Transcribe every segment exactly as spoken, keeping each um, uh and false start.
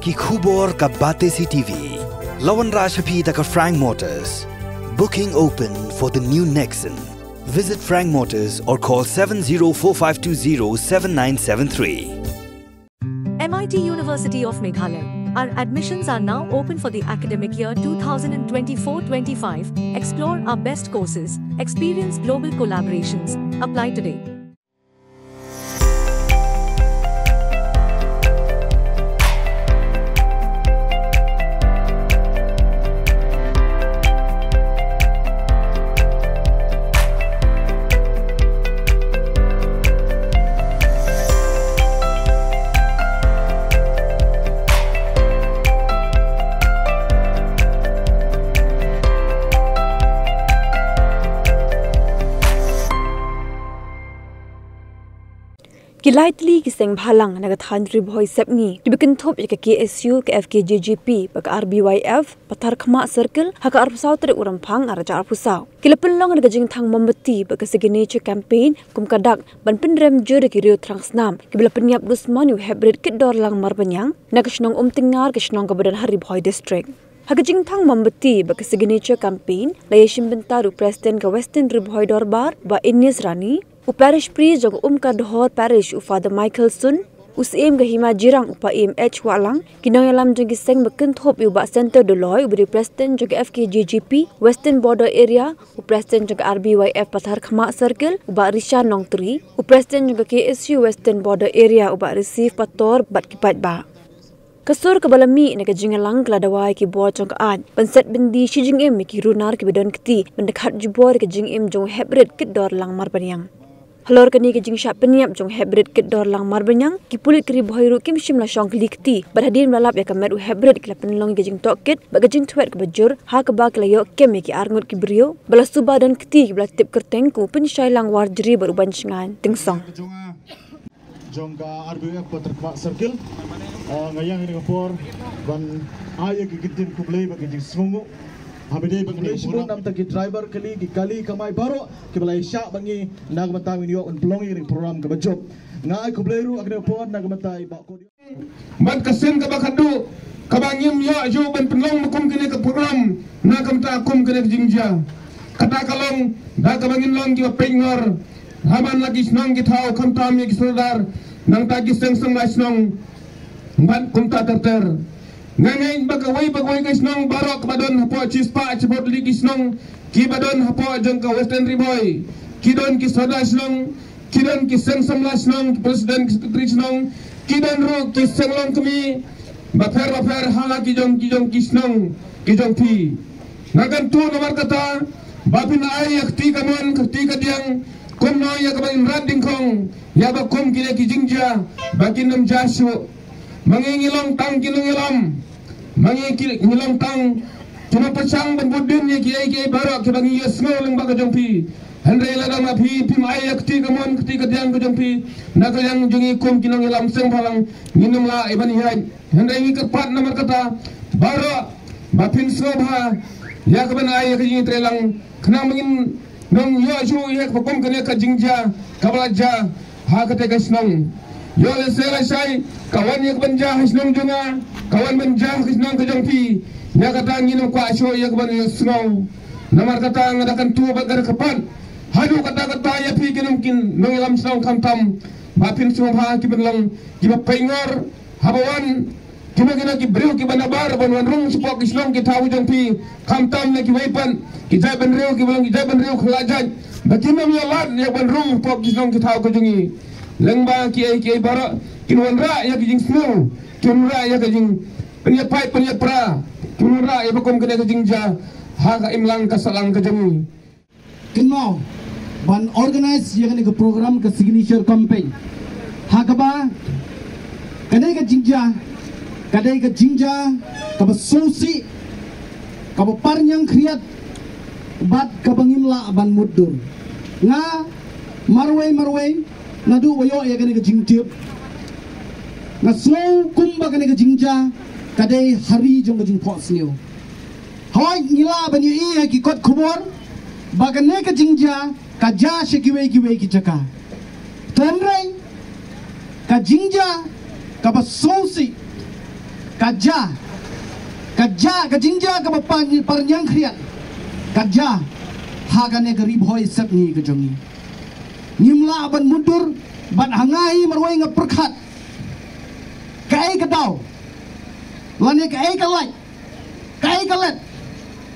Ki khubor ka Batesi T V. La wanrah sha phi da ka Frank Motors. Booking open for the new Nexon. Visit Frank Motors or call seven zero four five two zero seven nine seven three. M I T University of Meghalaya. Our admissions are now open for the academic year twenty twenty-four twenty-five. Explore our best courses, experience global collaborations. Apply today. Ki lai tylli ki seng bhalang na ka thaiñ Ri Bhoi Sepngi kiba kynthup ïa ka K S U, ka F K J G P bad ka R B Y F Patharkhmah Circle ha ka arphew saw tarik u Rymphang arhajar arphew saw ki la pynlong ïa ka jingthang mombati bad ka signature campaign kum ka dak ban pynrem jur ïa ki riew thrang snam kiba la pynïap dusmon ïa u heprit kit dor lang marbaniang na ka shnong Umtyngngar, ka shnong kaba don ha Ri Bhoi District. Ha ka jingthang mombati bad ka signature campaign la ïashim bynta da u President ka Western Ri Bhoi Dorbar, Bah Ines Rani, u Parish Priest jong ka Umkardhor Parish, u Father Michael Sun, u Syiem ka Hima Jirang, u Paiem H Wahlang, ki nongïalam jong ki seng ba kynthup ïa u Bah Center Doloi uba dei u President jong ka F K J G P Western Border Area, u President jong ka R B Y F Patharkhmah Circle, u Bah Risha Nongtri, u President jong ka K S U Western Border Area, u Bah Receive Pator bad ki paidbah. Ka sur kaba la mih na ka jingïalang ka la dawa ïa ki bor jong ka aiñ ban set byndi shi jingim ïa ki runar kiba don kti ban da khat jubor ïa ka jingim jong u heprit kit dor lang marbaniang. Halor kane ka jingshah pynïap jong u heprit kit dor lang marbaniang, ki pulit ka Ri Bhoi ruh kim shym la shong khlieh kti bad hadien ba la lap ïa ka met u heprit ki la pynlong ïa ka jingtohkit bad ka jingthwet kaba jur ha kaba ki la ïoh kem ïa ki arngut ki briew ba la suba don kti kiba la tip kyrteng kum u Pynshailang Warjri bad u Banshngain Tynsong. Jong ka R B Y F Patharkhmah Circle. Ah, nga ïa kane ka por ban ai ïa ka ktien khublei bad ka jingsngewnguh. Ha ba dei ba kane ka program, namar ki driver kali, ki kali kamai baroh kiba la ïashah bad ngi na ka bynta ngin ïoh ban pynlong ïa kane ka program kaba jop. Nga ai khublei ruh ha kane ka por na ka bynta i Bah Kodiang. Bad ka seng kaba khadduh kaba ngim ïoh ju ban pynlong kum kane ka program na ka bynta kum kane ka jingjia. Kata ka long da kaba ngin long kiba peit ngor ha man la ki shnong ki thaw khamtam ïa ki sordar nangta ki seng samla shnong bad kumta ter ter. Nga ngeit ba kawei pa kawei ka shnong baroh kaba don hapoh shispah shiphew tylli ki shnong kiba don hapoh jong ka Western Ri Bhoi ki don ki sordar shnong, ki don ki seng samla shnong, ki president, ki secretary shnong, ki don ruh ki seng longkmie bapher bapher ha la ki jong ki jong ki shnong ki jong phi. Nga kyntu namar kata ba phin ai ïa ka kti kamon ka kti kadiang kumno ïa kaba ngin rat dyngkhong ïa ba kum kine ki jingjia ba kin ym jia shuh. Ma ngi ngi long tang ki nongïalam, ma ngi ki ngi long tang ki nongpyrshang ban bud dien ïa kiei kiei baroh kiba ngi ïohsngew lyngba ka jong phi. Hynrei lada ma phi phim ai ïa ka kti kamon ka kti kadiang ka jong phi na ka liang jong ngi kum ki nongïalam seng bhalang, ngin ym lah ïa ban ïaid. Hynrei ngi kyrpad namar kata baroh ba phin sngewbha ïa ka ban ai ïa ka jingtreilang khnang ba ngin nym ïoh shuh ïa ka kum kane ka jingjia kaba la jia ha kata ka shnong. Ïoh lehse lashai ka wan ïa ka ban jia ha shnong jong nga, ka wan ban jia ha ka shnong ka jong phi. Ïa kata ngin ym kwah shuh ïa ka ban ïohsngew. Namar kata nga da kyntu bad nga da kyrpad haduh katta katta ïa phi ki nong, ki nongïalam shnong khamtam ba phin sngewbha ki ban long kiba peit ngor haba wan kino kino ki briew kiba nabar ban wan rung shapoh ki shnong ki thaw jong phi, khamtam na kiwei pat ki jaitbynriew kiba long ki jaitbynriew khlajait ba kin ym ïalad ïa ban rung shapoh ki shnong ki thaw ka jong ngi. Lyngba kiei kiei baroh kin wanrah ïa ka jingsngew, kin wanrah ïa ka jing pynïapait pynïapra, kin wanrah ïa ba kum kane ka jingjia ha ka imlang ka sahlang ka jong ngi. Kynmaw ban organize ïa kane ka program ka signature campaign ha kaba kane ka jingjia ka dei ka jingjia kaba sngewsih, kaba parñiang khriat bad kaba ngim lah ban mutdur. Nga marwei marwei naduh ba ïoh ïa kane ka jingtip nga sngew kumba kane ka jingjia ka dei ha ri jong ka jingphohsniew. Hooid ngi lah ban ïohi ha ki kot khubor ba kane ka jingjia ka jia sha kiwei kiwei ki jaka. Hynrei ka jingjia kaba sngewsih Ka ja, ka ja, ka jingjia kaba pan-, parniang khriat. Ka ja, ha kane ka Ri Bhoi sepngi ka jong ngi. Ngim lah ban mutdur, bad ha nga hi marwei nga pyrkhat. Kaei ka daw, lane kaei ka lait, kaei ka let,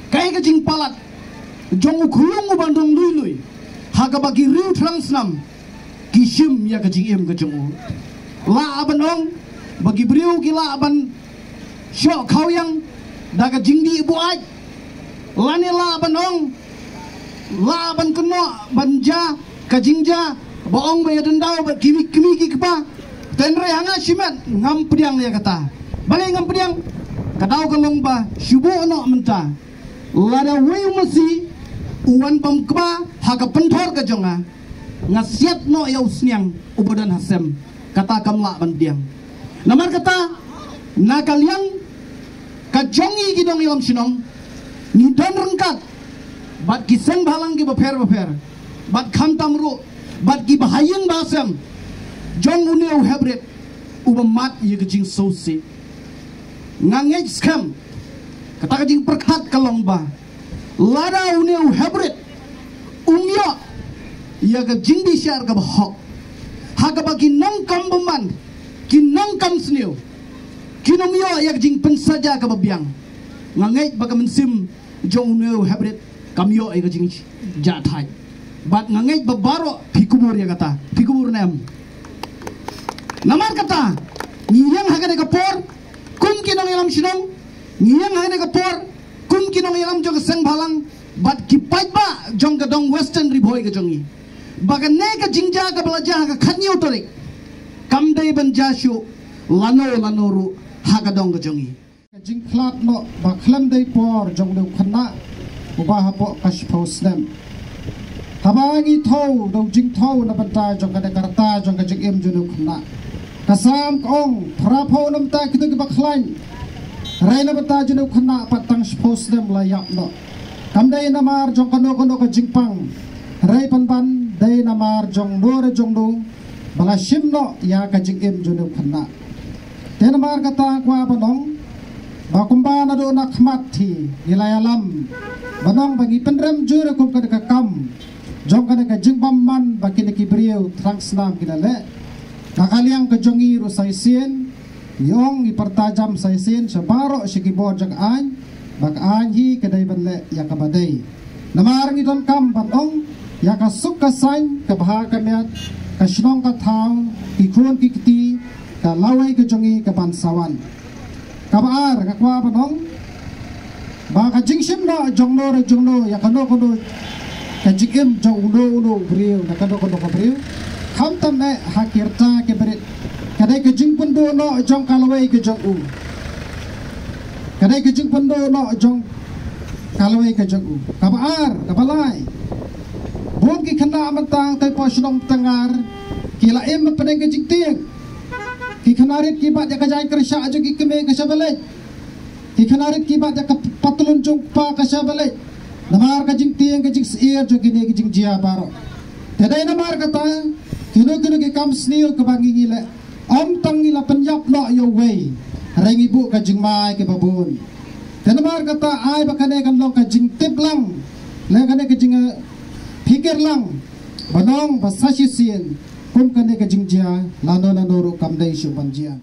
kaei ka jingpalat jong u khunlung uba dang lui lui, ha kaba ki riew thrang snam ki shim ïa ka jingim ka jong u. Lah ban ong ba ki briew ki lah ban shoh khawiang da ka jingdih buaid, lane lah ban ong, lah ban kynnoh ban ja ka jingjia ba ong ba ïa dang daw bad ki kmie ki kpa. Hynrei ha nga shimet ngam pdiang ïa kata. Balei ngam pdiang? Ka daw ka long ba shu buh noh mynta. Lada wei u masi u wan bam kba ha ka pynthor ka jong nga, nga siat noh ïa u sniang uba don ha sem. Kata kam lah ban pdiang. Namar kata, na ka liang ka jong ngi ki nongïalam shnong, ngi don ryngkat bad ki seng bhalang kiba pher ba pher, bad khamtam ruh bad kiba ha ïing ba ha sem jong une u heprit uba mad ïa ka jingsngewsih. Nga ngeit skhem, kata ka jingpyrkhat ka long ba lada une u heprit um ïoh ïa ka jingbishar kaba hok, ha kaba ki nongkam bymman, ki nongkam sniew, kin ym ïoh ïa ka jingpynsaja kaba biang, nga ngeit ba ka mynsiem jong une u heprit kam ïoh ïa ka jingjahthait. Bad nga ngeit ba baroh phi kubur ïa kata. Phi kubur ne em? Namar kata, ngi ïeng ha kane ka por kum ki nongïalam shnong, ngi ïeng ha kane ka por kum ki nongïalam jong ka seng bhalang bad ki paidbah jong ka dong Western Ri Bhoi ka jong ngi, ba kane ka jingjia kaba la jia ha ka khathynñiew tarik kam dei ban jia shuh lano lano ruh ha ka dong ka jong ngi. Ka jingkhlad noh ba khlem dei por jong une u khynnah uba hapoh ka shiphew snem. Haba ngi thew da u jingthew na bynta jong kane ka rta jong ka jingim jong une u khynnah, ka sam ka ong, phra phew na bynta kito kiba khlaiñ. Hynrei na bynta jong une u khynnah pat tang shiphew snem la ïap noh. Kam dei namar jong kano kano ka jingpang, hynrei pynban dei namar jong no re jong no ba la shim noh ïa ka jingim jong une u khynnah. Te namar kata kwah ban ong ba kumba naduh na khmat hi ngi la ïalam ban ong ba ngi pynrem jur kum kane ka kam jong kane ka jingbymman ba kine ki briew thrang snam ki la leh. Na ka liang ka jong ngi ruh sa shisien, ngi ong ngi pyrta jam sa shisien sha baroh sha ki bor jong ka aiñ, ba ka aiñ hi ka dei ban leh ïa kaba dei. Namar ngi donkam ban ong ïa ka suk ka saiñ, ka bha ka miat, ka shnong ka thaw, ki khun ki kti, ka lawei ka jong ngi ka ban sa wan. Kaba ar nga kwah ban ong ba ka jingshim noh jong no re jong no ïa kano kano ka jingim jong uno uno u briew na kano kano ka briew, khamtam eh ha ki rta ki barit, ka dei ka jingpynduh noh jong ka lawei ka jong u. Ka dei ka jingpynduh noh jong ka lawei ka jong u. Kaba ar, kaba lai, bun ki khynnah mynta tei poh shnong Tngar ki la im hapdeng ka jingtieng. Ki khynnah rit ki bat ïa ka jaiñ kyrshah jong ki kmie ka shaba leit. Ki khynnah rit ki bat ïa ka patlun jong u kpa ka shaba leit. Namar ka jingtieng ka jingsyier jong kine ki jingjia baroh. Te dei namar kata, kino kino ki kam sniew kaba ngi ngi leh, ym tang ngi la pynïap noh ïa uwei, hynrei ngi buh ka jingmai kaba bun. Te namar kata ai ba kane kan long ka jingtip lang, lane kane ka jing, eh, phikir lang, ban ong ba sa shisien kum kane ka jingjia lano lano ruh kam dei shuh ban jia.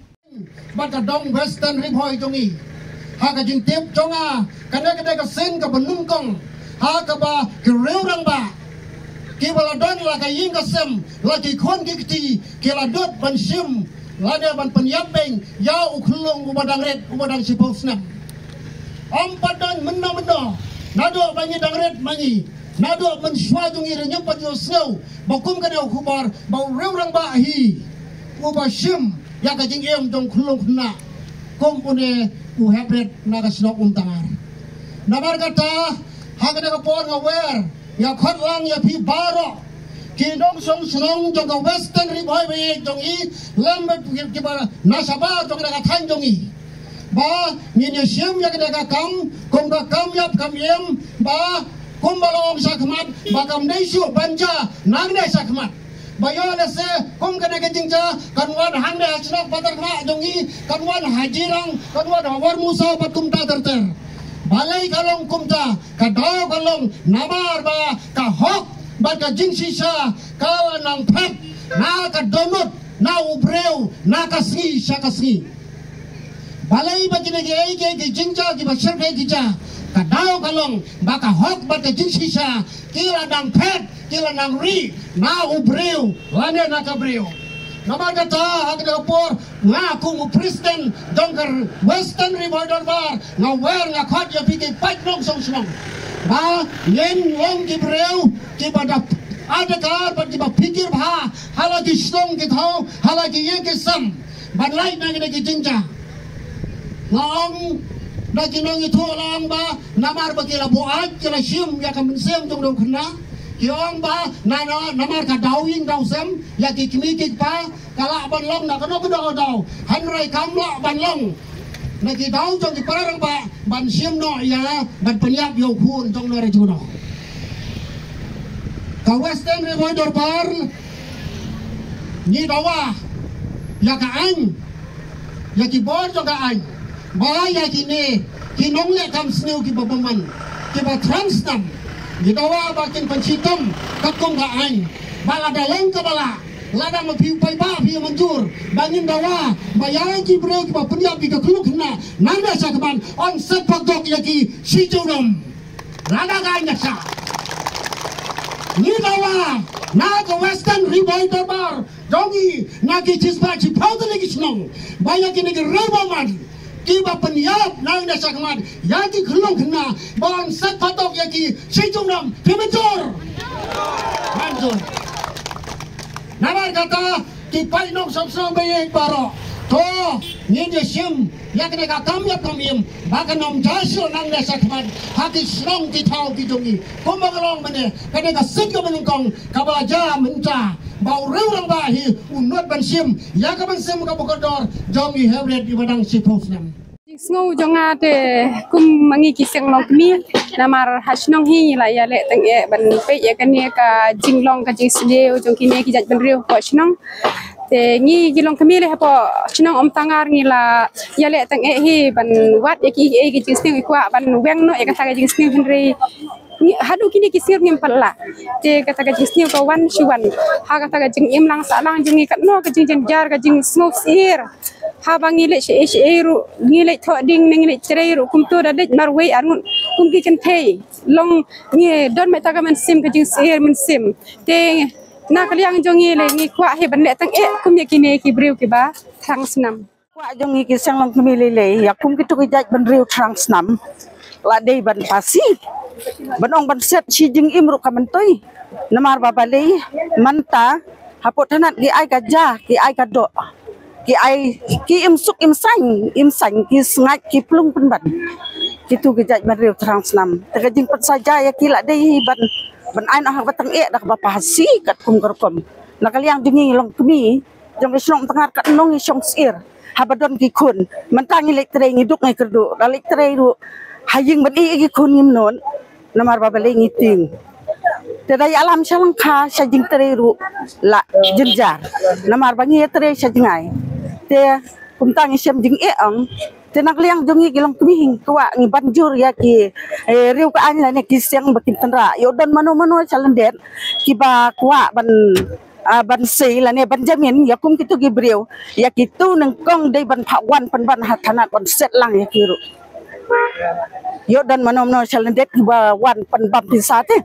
Bad ka dong Western Ri Bhoi jong ngi, ha ka jingtip jong nga, kane ka dei ka sien kaba nyngkong ha kaba ki riew rangbah kiba la don la ka ïing ka sem, la ki khun ki kti, ki la dut ban shim lane ban pynïap beiñ ïa u khunlung uba dang rit, uba dang shiphew snem. Ym pat don mynno mynno, naduh ba ngi dang rit ma ngi, naduh mynshuwa jong ngi ruh ngim pat ïohsngew ba kum kane ka khubor ba u riew rangbah hi uba shim ïa ka jingim jong u khunlung khynnah kum une u heprit na ka shnong Umtangar. Namar kata, ha kane ka por nga wer, nga khot lang ïa phi baroh ki nongshong shnong jong ka Western Ri Bhoi ba ïeit jong i, lem bad ki, kiba na shabar jong kane ka thaiñ jong i, ba ngin ïa shim ïa kane ka kam kum ka kam ïap kam im, ba kumba la ong shakhmat ba kam dei shuh ban jia nangne shakhmat. Ba ïoh lehse kum kane ka jingjia kan wan hangne ha shnong Patarkhlak jong ngi, kan wan ha Jirang, kan wan ha Warmusa bad kumta ter ter. Balei ka long kumta? Ka daw ka long namar ba ka hok bad ka jingshisha ka la nang phet na ka dohnud, na u briew, na ka sngi sha ka sngi. Balei ba kine kiei kiei ki jingjia kiba shyrkhei ki jia? Ka daw ka long ba ka hok bad ka jingshisha ki la nang phet, ki la nang ri na u briew lane na ka briew. Namar kata ha kane ka por nga kum u president jong ka Western Ri Bhoi Dorbar nga wer nga khot ïa phi ki paid nongshong shnong ba ngin long ki briew kiba da adkar bad kiba pyrkhat bha ha la ki shnong ki thaw, ha la ki ïing ki sem, ban lait na kine ki jingjia. La ong da ki nongïathuh la ong ba namar ba ki la buaid, ki la shim ïa ka mynsiem jong u khynnah. Ki ong ba na, na, namar ka daw ïing daw sem ïa ki kmie ki kpa, ka lah ban long na kano kano ka daw. Hynrei kam lah ban long na ki daw jong ki para rangbah ban shim noh ïa, ban pynïap ïa u khun jong u ne re jong u. Ka Western Ri Bhoi Dorbar ngi dawa ïa ka aiñ, ïa ki bor jong ka aiñ, ba ïa kine ki nongleh kam sniew kiba bymman, kiba thrang snam, ngi dawa ba kin pynshitom katkum ka aiñ, ba lada long kaba lah, lada ma phi u paidbah phi ïa mynjur, ba ngin dawa ba ïa ki briew kiba pynïap ïa ka khyllung khynnah, nangta sha khmat yn set patok ïa ki shi jingdom. Lada ka ïa sha, ngi dawa na ka Western Ri Bhoi Dorbar jong ngi, na ki shispah shiphew tylli ki shnong, ba ïa kine ki rangbah man kiba pynïap nangta sha khmat ïa ki khyllung khynnah, ba yn set patok ïa ki shi jingdom. Phi mynjur? Mynjur. Namar kata ki paid nongshong shnong ba ïeit baroh, to ngin ïa shim ïa kane ka kam ïap kam im ba kan ym jia shuh nangta sha khmat ha ki shnong ki thaw ki jong ngi. Kumba ka long mynne, kane ka sit kaba nyngkong kaba la jia mynta, ba u riew rangbah hi u nud ban shim ïa ka mynsiem kaba kordor jong i Hemriat iba dang shiphew snem. Jingsngew jong nga te kum ma ngi ki seng longkmie, namar ha shnong hi ngi la ïaleh tyngeh ban peit ïa kane ka jinglong ka jingsniew jong kine ki jaitbynriew hapoh shnong. Te ngi ki longkmie leh hapoh shnong Umtangar ngi la ïaleh tyngeh hi ban wad ïa ki, ïa ki jingsniew, ngi kwah ban weng noh ïa kata ka jingsniew, hynrei ngi, haduh kine ki sien ngim pat lah. Te kata ka jingsniew ka wan shi wan ha kata ka jingim lang sah lang jong ngi, katno ka jingjynjar, ka jingsngew syier. Haba ngi leit shaei shaei ruh, ngi leit thoh dieng ne ngi leit trei ruh, kumto da leit marwei arngut kum ki kynthei. Long ngi don mynta ka mynsiem, ka jingsyier mynsiem. Te na ka liang jong ngi lei ngi kwah hi ban leh tyngeh kum ïa kine ki briew kiba thrang snam. Kwah jong ngi ki seng longkmie lei lei ïa kum kito ki jaitbynriew thrang snam, la dei ban phasi, ban ong ban set shi jingim ruh ka myntoi. Namar ba balei mynta hapoh thanat ki ai ka ja, ki ai ka doh, ki ai, ki im suk im saiñ, im saiñ, ki sngaid ki plung pynban. Kito ki jaitbynriew thrang snam, te ka jingpynsaja ïa ki la dei ban, ban ai noh ha kaba tyngeh da kaba phasi katkum ka rukom. Na ka liang jong ngi longkmie jong ka shnong Umtangar, katno ngi shong syier haba don ki khun. Mynta ngi leit trei ngi duk ngi kyrduh, da leit trei ruh ha ïing ban ïeh ïa ki khun ngim nud. Namar ba balei ngi tieng. Te da ïalam sha lyngkha sha jingtrei ruh la jynjar, namar ba ngi ïa trei sha jngai. Te kumta ngi shem jingeh ong. Te na ka liang jong ngi ki longkmie ngi kwah ngi ban jur ïa ki, eh, riew ka aiñ lane ki seng ba kin tynrah. Ïoh don mano mano sha lyndet kiba kwah ban, ah, ban sei lane ban jamin ïa kum kito ki briew, ïa kito nyngkong dei ban phah wan pynban ha thanat ban set lang ïa ki ruh. Ïoh don mano mano sha lyndet kiba wan pynbam pisa te.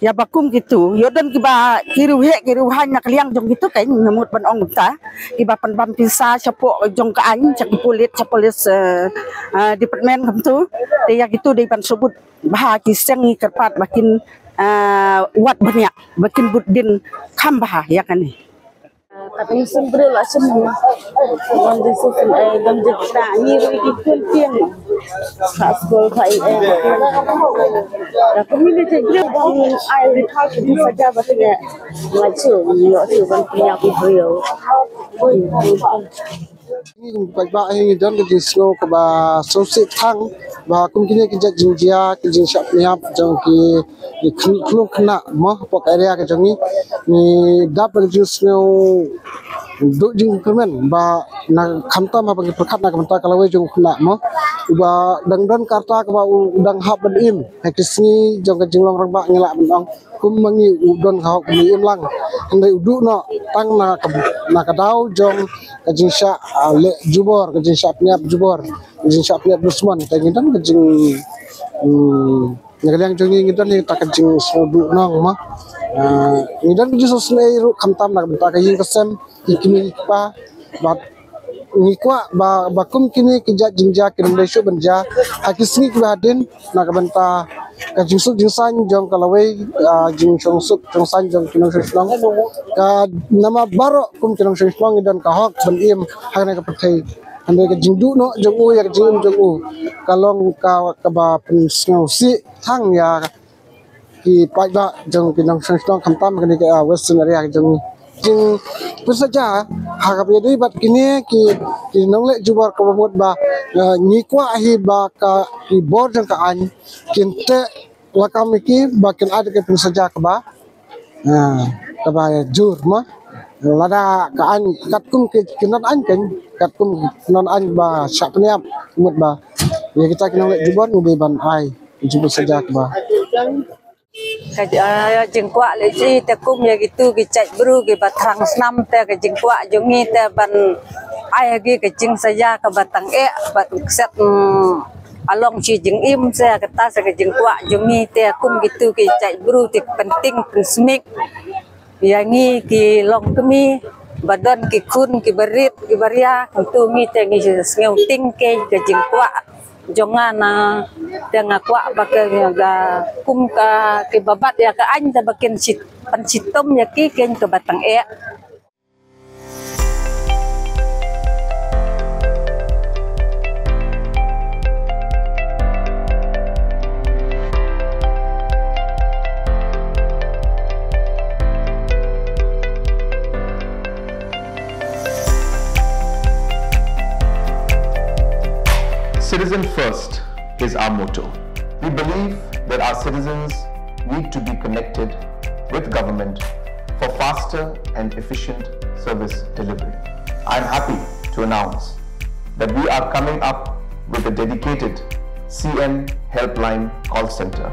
Ïa ba kum kito, ïoh don kiba ki riewheh ki riewhaiñ na ka liang jong kito kein, nga mut ban ong kumta, kiba pynbam pisa shapoh jong ka aiñ sha ki pulit, sha police, eh, eh, department kumto. Te ïa kito dei ban sngewbha ki seng, ngi kyrpad ba kin, eh, wad bniah, ba kin bud dien kham bha ïa kane. Kat mynsiem briew la shem. Wan di shisien ai dang jingkyrpad ngi ruh ki khun tieng. Ka skul ka i ai. Ka community briew dang ai di ka di saja ba tinga. Ngai chu ngi ïoh chu ban pynïap briew. Ngi kum paidbah hi ngi don ka jingsngew kaba sngewsih tang. Ba kum kine ki jait jingjia, ki jingshah pynïap jong ki, ki khlung khynnah mo hapoh ka area ka jong ngi, ngi dap da ka jingsngew duh jingkyrmen ba na khamtam haba ngi pyrkhat na ka bynta ka lawei jong u khynnah mo, uba dang don ka rta kaba u dang hap ban im ha ki sngi jong ka jinglong rangbah, ngi lah ban ong kum ma ngi u don ka hok ban im lang. Hynrei u duh noh tang na ka, na ka daw jong ka jingshah, ah, leh jubor, ka jingshah pynïap jubor, ka jingshah pynïap dusmon. Te ngi don ka jing, hmm, na ka liang jong ngi, ngi don ïa kata ka jingsngewduh nong mo. Ah, ngi don ka jingsngewsynei ruh khamtam na ka bynta ka ïing ka sem, ki kmie ki kpa. Bad ngi kwah ba, ba kum kine ki jait jingjia kin ym dei shuh ban jia ha ki sngi kiba hadien, na ka bynta ka jingsuk jingsaiñ jong ka lawei, ah, jingsuk jingsaiñ jong ki nongshong shnong. Ka namar baroh kum ki nongshong shnong ngi don ka hok ban im ha kane ka pyrthei. Hynrei ka jingduh noh jong u ïa ka jingim jong u ka long ka, kaba pynsngewsih tang ïa ki paidbah jong ki nongshong shnong khamtam kane ka, ah, Western area ka jong ngi. Jingpynsaja ha kaba ïadei bad kine ki, ki nongleh jubor, kaba mut ba, ah, ngi kwah hi ba ka, ki bor jong ka aiñ kin teh lakam ïa ki ba kin ai da ka jingpynsaja kaba, ah, kaba jur mo. Lada ka aiñ katkum ki, ki nonaiñ kan, katkum ki nonaiñ ba shah pynïap, mut ba ïa kita ki nongleh jubor ngi dei ban ai jingpynsaja kaba. Ka, ah, jingkwah lehse te kum ïa kitu ki jait bru kiba thrang snam, te ka jingkwah jong ngi te ban ai ha ki ka jingsaja kaba tang eh, ban kset, mm, along shi jingim, se kata se ka jingkwah jong ngi te kum kitu ki jait bru te pynting pynsmik ïa ngi ki longkmie ba don ki khun kiba rit kiba ria. Kumtu ngi te ngi sngew ting kei ka jingkwah jong nga, na te nga kwah ba ka, ka kum ka kiba bat ïa ka aiñ te ba kin shit, pynshitom ïa ki keiñ kaba tang eh. Citizen First is our motto. We believe that our citizens need to be connected with government for faster and efficient service delivery. I am happy to announce that we are coming up with a dedicated C M Helpline call center.